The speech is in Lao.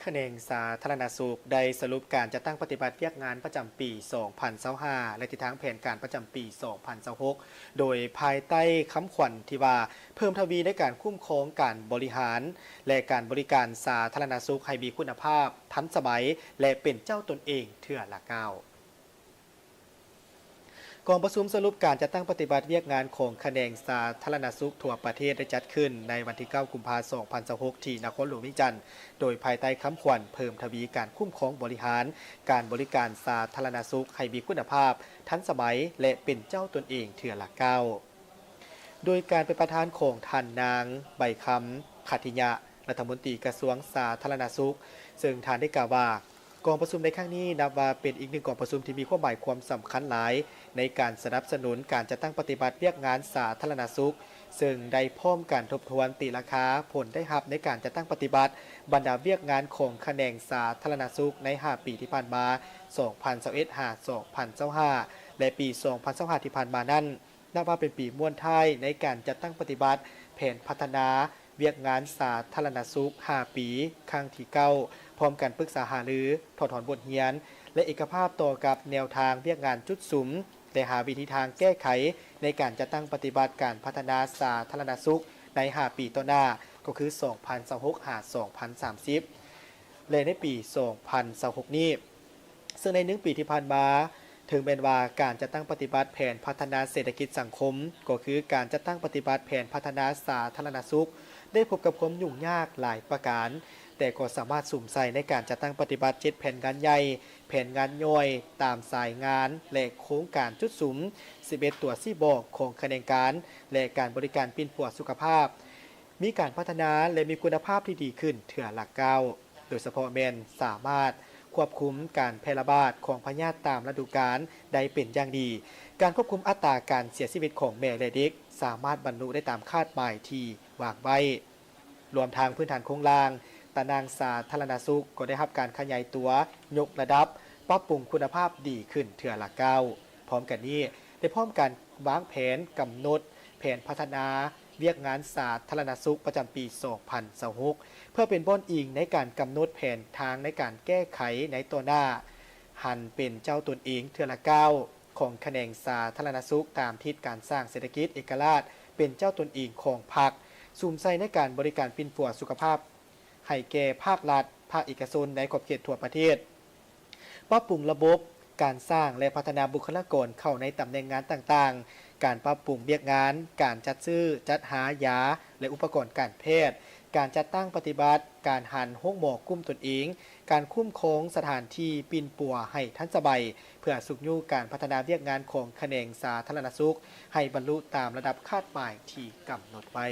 ຂະແໜງສາທາລະນະສຸກ ໄດ້ສະຫຼຸບການຈັດຕັ້ງປະຕິບັດວຽກງານປະຈຳປີສອງພັນຊາວຫ້າ ແລະ ທິດທາງແຜນການປະຈຳປີສອງພັນຊາວຫົກ ໂດຍພາຍໃຕ້ຄຳຂວັນທີ່ວ່າ ເພີ່ມທະວີໃນການຄຸ້ມຄອງການບໍລິຫານ ແລະ ການບໍລິການສາທາລະນະສຸກໃຫ້ມີຄຸນນະພາບ, ທັນສະໄໝ ແລະ ເປັນເຈົ້າຕົນເອງເທື່ອລະກ້າວ. ກອງປະຊຸມສະຫຼຸບການຈັດຕັ້ງປະຕິບັດວຽກງານຂອງຂະແໜງສາທາລະນະສຸກທົ່ວປະເທດ ໄດ້ຈັດຂຶ້ນໃນວັນທີເກົ້າ ກຸມພາ ສອງພັນຊາວຫົກ ທີ່ນະຄອນຫຼວງວຽງຈັນ, ໂດຍພາຍໃຕ້ຄຳຂວັນເພີ່ມທະວີການຄຸ້ມຄອງບໍລິຫານການບໍລິການສາທາລະນະສຸກໃຫ້ມີຄຸນນະພາບ, ທັນສະໄໝ ແລະ ເປັນເຈົ້າຕົນເອງເທື່ອລະກ້າວ. ໂດຍການເປັນປະທານຂອງທ່ານນາງ ໃບຄຳ ຂັດທິຍະ ລັດຖະມົນຕີກະຊວງສາທາລະນະສຸກ, ເຊິ່ງທ່ານໄດ້ກ່າວວ່າ ກອງປະຊຸມໃນຄັ້ງນີ້ນັບວ່າເປັນອີກໜຶ່ງກອງປະຊຸມທີ່ມີຄວາມໝາຍຄວາມສຳຄັນຫຼາຍ ໃນການສະໜັບສະໜູນການຈັດຕັ້ງປະຕິບັດວຽກງານສາທາລະນະສຸກ, ເຊິ່ງໄດ້ພ້ອມກັນທົບທວນຕີລາຄາຜົນໄດ້ຮັບໃນການຈັດຕັ້ງປະຕິບັດບັນດາວຽກງານຂອງຂະແໜງສາທາລະນະສຸກໃນຫ້າປີທີ່ຜ່ານມາ ສອງພັນຊາວເອັດ ຫາ ສອງພັນຊາວຫ້າ ແລະ ປີສອງພັນຊາວຫ້າທີ່ຜ່ານມານັ້ນ ນັບວ່າເປັນປີມ້ວນທ້າຍໃນການຈັດຕັ້ງປະຕິບັດແຜນພັດທະນາວຽກງານສາທາລະນະສຸກຫ້າປີ ຄັ້ງທີເກົ້າ ພ້ອມກັນປຶກສາຫາລື, ຖອດຖອນບົດຮຽນ ແລະ ເອກະພາບຕໍ່ກັບແນວທາງວຽກງານຈຸດສຸມ ແລະ ຫາວິທີທາງແກ້ໄຂໃນການຈັດຕັ້ງປະຕິບັດການພັດທະນາສາທາລະນະສຸກໃນຫ້າປີຕໍ່ໜ້າ, ກໍຄື ສອງພັນຊາວຫົກ ຫາ ສອງພັນສາມສິບ ແລະ ໃນປີສອງພັນຊາວຫົກນີ້. ເຊິ່ງໃນໜຶ່ງປີທີ່ຜ່ານມາ, ເຖິງແມ່ນວ່າການຈັດຕັ້ງປະຕິບັດແຜນພັດທະນາເສດຖະກິດສັງຄົມ, ກໍຄືການຈັດຕັ້ງປະຕິບັດແຜນພັດທະນາສາທາລະນະສຸກ ໄດ້ພົບກັບຄວາມຫຍຸ້ງຍາກຫຼາຍປະການ, ແຕ່ກໍສາມາດສຸມໃສ່ໃນການຈັດຕັ້ງປະຕິບັດເຈັດແຜນງານໃຫຍ່, ແຜນງານຍ່ອຍຕາມສາຍງານ ແລະ ໂຄງການຈຸດສຸມ ສິບເອັດຕົວຊີ້ບອກຂອງຂະແໜງການ ແລະ ການບໍລິການປິ່ນປົວສຸຂະພາບ ມີການພັດທະນາ ແລະ ມີຄຸນນະພາບທີ່ດີຂຶ້ນເທື່ອລະກ້າວ, ໂດຍສະເພາະແມ່ນສາມາດຄວບຄຸມການແຜ່ລະບາດຂອງພະຍາດຕາມລະດູການໄດ້ເປັນຢ່າງດີ. ການຄວບຄຸມອັດຕາການເສຍຊີວິດຂອງແມ່ ແລະ ເດັກ ສາມາດບັນລຸໄດ້ຕາມຄາດໝາຍທີ່ວາງໄວ້. ລວມທັງພື້ນຖານໂຄງລ່າງ, ຕາໜ່າງສາທາລະນະສຸກກໍໄດ້ຮັບການຂະຫຍາຍຕົວ, ຍົກລະດັບ, ປັບປຸງຄຸນນະພາບດີຂຶ້ນເທື່ອລະກ້າວ. ພ້ອມກັນນີ້, ໄດ້ພ້ອມກັນວາງແຜນກຳນົດແຜນພັດທະນາວຽກງານສາທາລະນະສຸກປະຈຳປີສອງພັນຊາວຫົກ ເພື່ອເປັນບ່ອນອີງໃນການກຳນົດແຜນທາງໃນການແກ້ໄຂໃນຕໍ່ໜ້າ, ຫັນເປັນເຈົ້າຕົນເອງເທື່ອລະກ້າວ ຂອງຂະແໜງສາທາລະນະສຸກຕາມທິດການສ້າງເສດຖະກິດເອກະລາດເປັນເຈົ້າຕົນເອງຂອງພັກ, ສຸມໃສ່ໃນການບໍລິການປິ່ນປົວສຸຂະພາບໃຫ້ແກ່ພາກລັດ, ພາກເອກະຊົນໃນຂອບເຂດທົ່ວປະເທດ, ປັບປຸງລະບົບການສ້າງ ແລະ ພັດທະນາບຸກຄະລາກອນເຂົ້າໃນຕຳແໜ່ງງານຕ່າງໆ, ການປັບປຸງວຽກງານ, ການຈັດຊື້, ຈັດຫາຢາ ແລະ ອຸປະກອນການແພດ, ການຈັດຕັ້ງປະຕິບັດການຫັນໂຮງໝໍກຸ້ມຕົນເອງ, ການຄຸ້ມຄອງສະຖານທີ່ປິ່ນປົວໃຫ້ທັນສະໄໝ ເພື່ອຊຸກຍູ້ການພັດທະນາວຽກງານຂອງຂະແໜງສາທາລະນະສຸກໃຫ້ບັນລຸຕາມລະດັບຄາດໝາຍທີ່ກຳນົດໄວ້.